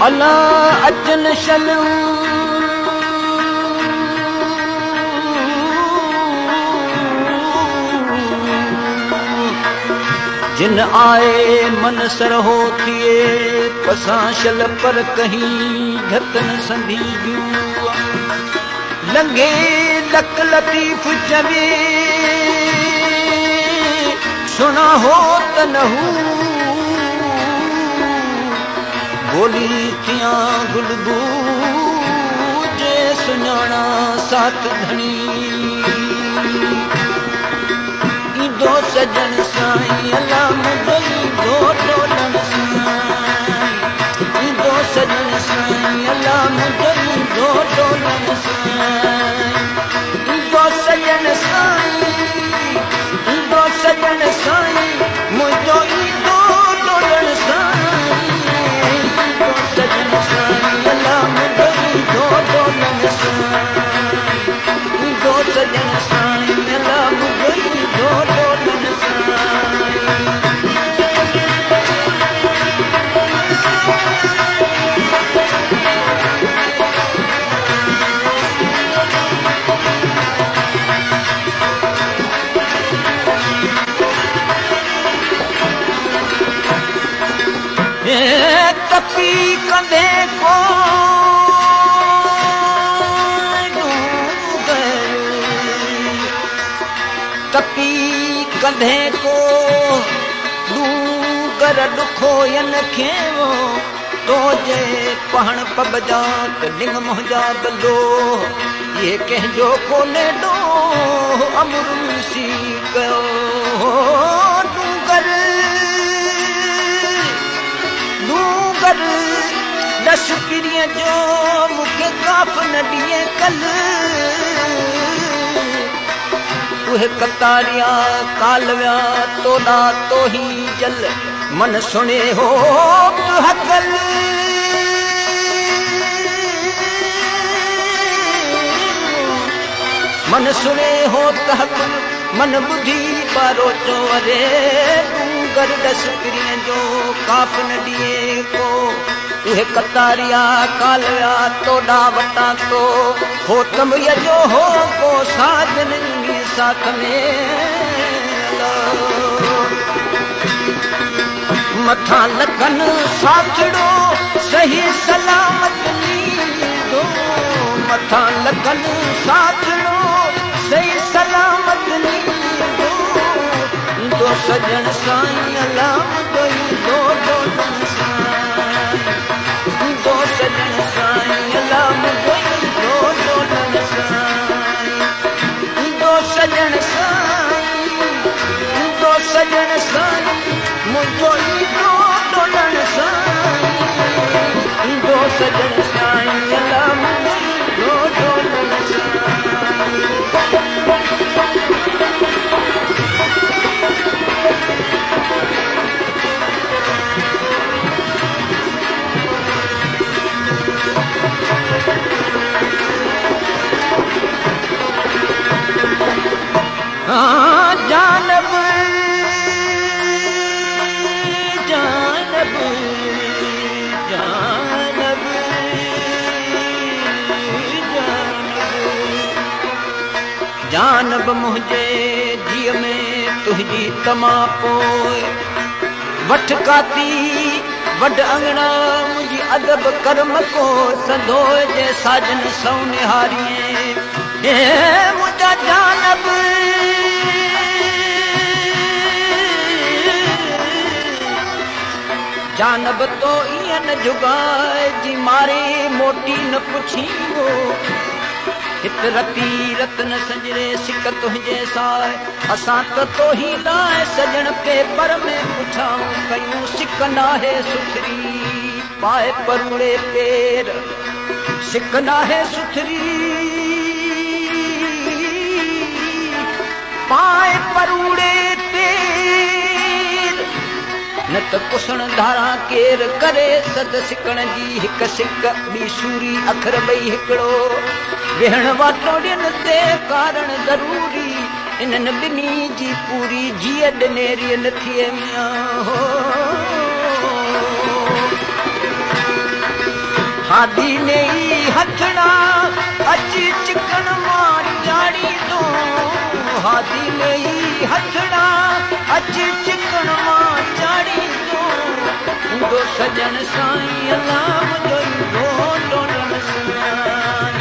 अला अचन शल जिन आए मन सरहो थिए पसां शल पर कहीं झतन संधी जू लंघे लक लतीफ़ चवे सुना हो त न हू बोली थियां गुलबू जे सुञाणा साथ धणी ईंदो सजण साईं अला मुंहिंजो ईंदो ढोलण साईं ईंदो सजण साईं अला मुंहिंजो ईंदो ढोलण साईं ईंदो सजण साईं ईंदो सजण साईं मुंहिंजो ईंदो ढोलण साईं ईंदो सजण साईं अला मुंहिंजो ईंदो ढोलण साईं ईंदो सजण साईं अला मुंहिंजो ईंदो ढोलण साईं। तपी कंधे को तपी कंधे को डूंगर ॾुखो यन खेवो तो जे पहण पबजा त लिंग मुंहिंजा बलो इहे कंहिंजो कोन्हे ॾोह अमर सी कयो डूंगर डूंगर दस पीरीअ जो मूंखे काफ न ॾिए कल उहे कतारिया कालविया तोॾा तोही जल मन सुणे हो हकल मन सुणे हो तहकल मन ॿुधी पारो चो अरे डूंगर दस पीरीअ जो काफ न ॾिए को उहे कतारिया कालविया तोॾा वटां तो हो तमरीअ जो हो को साजन साथ में मथां लखन साथड़ो सही सलामत नींदो मथां लखन साथड़ो सही सलामत नींदो ईंदो सजण साईं अला मुंहिंजो ईंदो ढोलण साईं ईंदो सजण साईं अला मुंहिंजो ईंदो ढोलण साईं ईंदो सजण साईं ईंदो सजण साईं मुंहिंजो ईंदो ढोलण साईं ईंदो सजण साईं अला मुंहिंजो ईंदो ढोलण साईं। जानब जानब जानब जानब जानब मुंहिंजे जीअ में तुंहिंजी तमा पोइ वठ काती वॾ अंगणा मुंहिंजी अदब कर्म को संधो जे साजन सौ निहारीअ मुंहिंजा जानब जानब तो ईअं न जुगाए जी मारे मोटी न पुछींदो हित रती रतन संजरे सिक तुंहिंजे साए असां त तोही लाइ सजण पेपर में पुछाऊं कयूं सिक नाहे सुथरी पाए परूड़े पेर सिक नाहे सुथरी पाए परूड़े पेर न त कुसण धारा केर करे सद सिकण जी हिक सिक ॿी सूरी अखर ॿई हिकिड़ो वेहण वाटो ॾियनि ते कारण ज़रूरी इन्हनि ॿिन्ही जी पूरी जीअं ॾनेरी न थिए मियां हो। هادي نيئي هٿڙا اچي چڪڻ مان چاڙهيندو، هادي نيئي هٿڙا اچي چڪڻ مان چاڙهيندو، ايندو سڄڻ سائين الله منهنجو ايندو ڊولڻ سائين،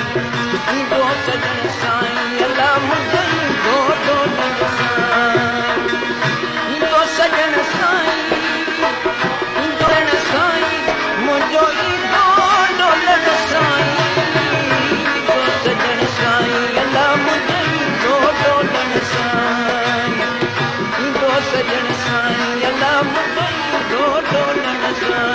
ايندو سڄڻ سائين الله منهنجو ايندو ڊولڻ سائين، ايندو سڄڻ سائين، ايندو سائين منهنجو ايندو ڊولڻ سائين، ايندو سڄڻ سائين الله منهنجو ايندو ڊولڻ سائين، ايندو سڄڻ سائين الله منهنجو ايندو ڊولڻ سائين.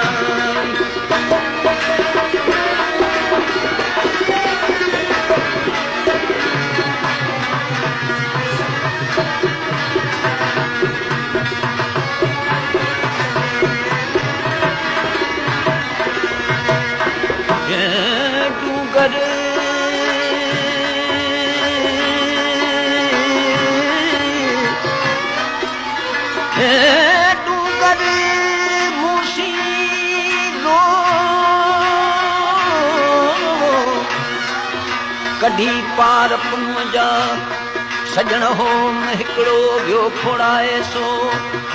ڊونگر ڊونگر موسيلو ڪڍي پار پنهون جا، سڄڻ هوم هڪڙو ويو کوڙائي سو،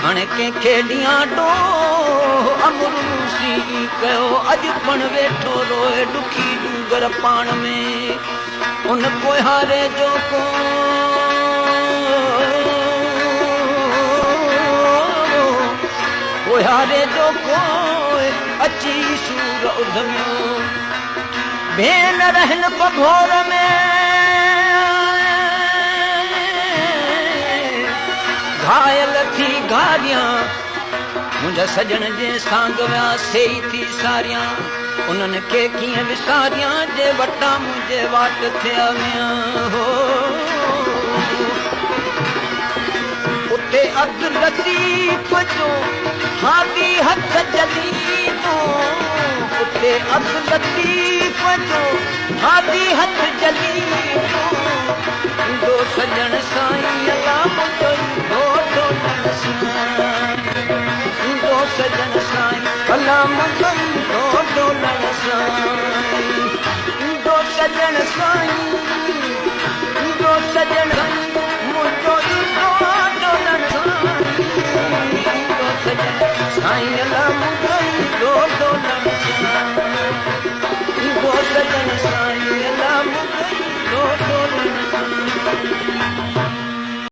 هاڻي ڪنهن کي ڏيان ڏوهه، امر موسي ڪيو اڄ پڻ ويٺو روئي ڏکي ڊونگر پاڻ ۾، ان ڪوهاري جو ڪو ڪوهاري جو ڪوئي اچي سور اڌميو، ڀينر هن پگهور ۾ گهايل ٿي گهاريان، منهنجا سڄڻ جي سانگ ويا سي ئي ٿي ساريان، انهن کي ڪيئن وساريان، جي وٽان منهنجي واٽ ٿيا ويا هو. اتي اڌ لطيف جو هادي هٿ جهليندو، اتي اڌ لطيف جو هادي هٿ جهليندو، ايندو سڄڻ سائين الله منهنجو ايندو ڊولڻ سائين، ايندو سڄڻ سائين الله منهنجو ايندو ڊولڻ سائين، ايندو سڄڻ سائين، ايندو سڄڻ